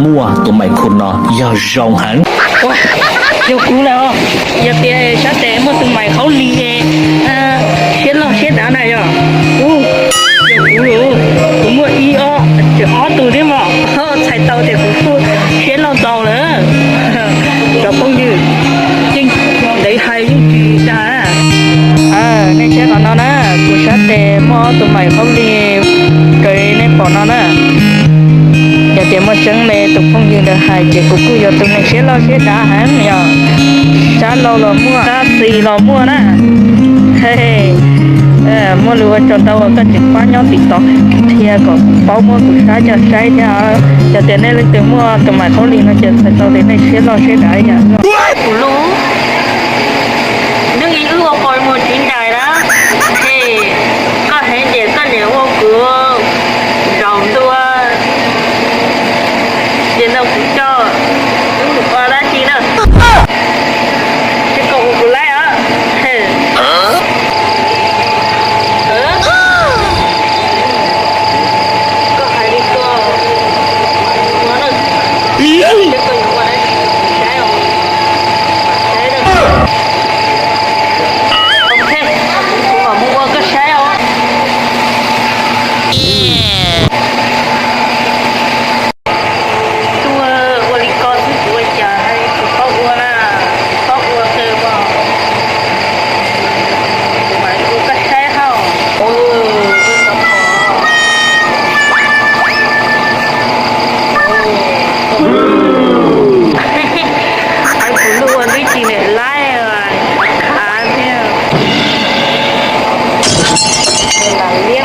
Muaj tus maim khum no yog zoo heev. Yog kuv lawm, yog tias sab tes muaj tus maim khaub lig siab loj siab dav na yog, yog kuv, kuv muaj ib ob, tseem ob tug thiab mas, txhais tau tias kuv kuj siab loj ntau lawm. Cov phooj ywg, yeej ntev hais yeej tsis dag. Nej saib qhov no na, kuv sab tes muaj ob tug maim khaub lig raws nej pom no na. Yog tias muaj seeb li tus phooj ywg ntawd hais ces kuv kuj yog tus neeg siab loj siab dav heev yog. Sab laug los muaj, sab xis los muaj na. Muaj lus ua tsaug ntau uas koj tseem pab nyob tim tod thiab kom paub muab kuv sab coj saib thiab. Yog tias nej leej twg muaj tus maim khaub lig no ces txhais tau tias nej siab loj siab dav ib yam kuv lub. Nws ib wb ua qos muag tsis ncaim na, es koj heev ces koj niam ua kuv zaum ntua, ces no kuv coj ua dab tsi na, ces kom ua kuv laib os. Koj hais li ko, ua na, ces koj yuav ua dab tsi, saib os, saib na. Ok, kuv mam mus ua koj saib os. Tuaj ua li ko xwb kuv ua cas tsis paub ua na, tsis paub ua qw os. Kuv mam ua koj saib hauj. Hais kuv lub ua twb tsis niam laib, khav thiab. Lam liab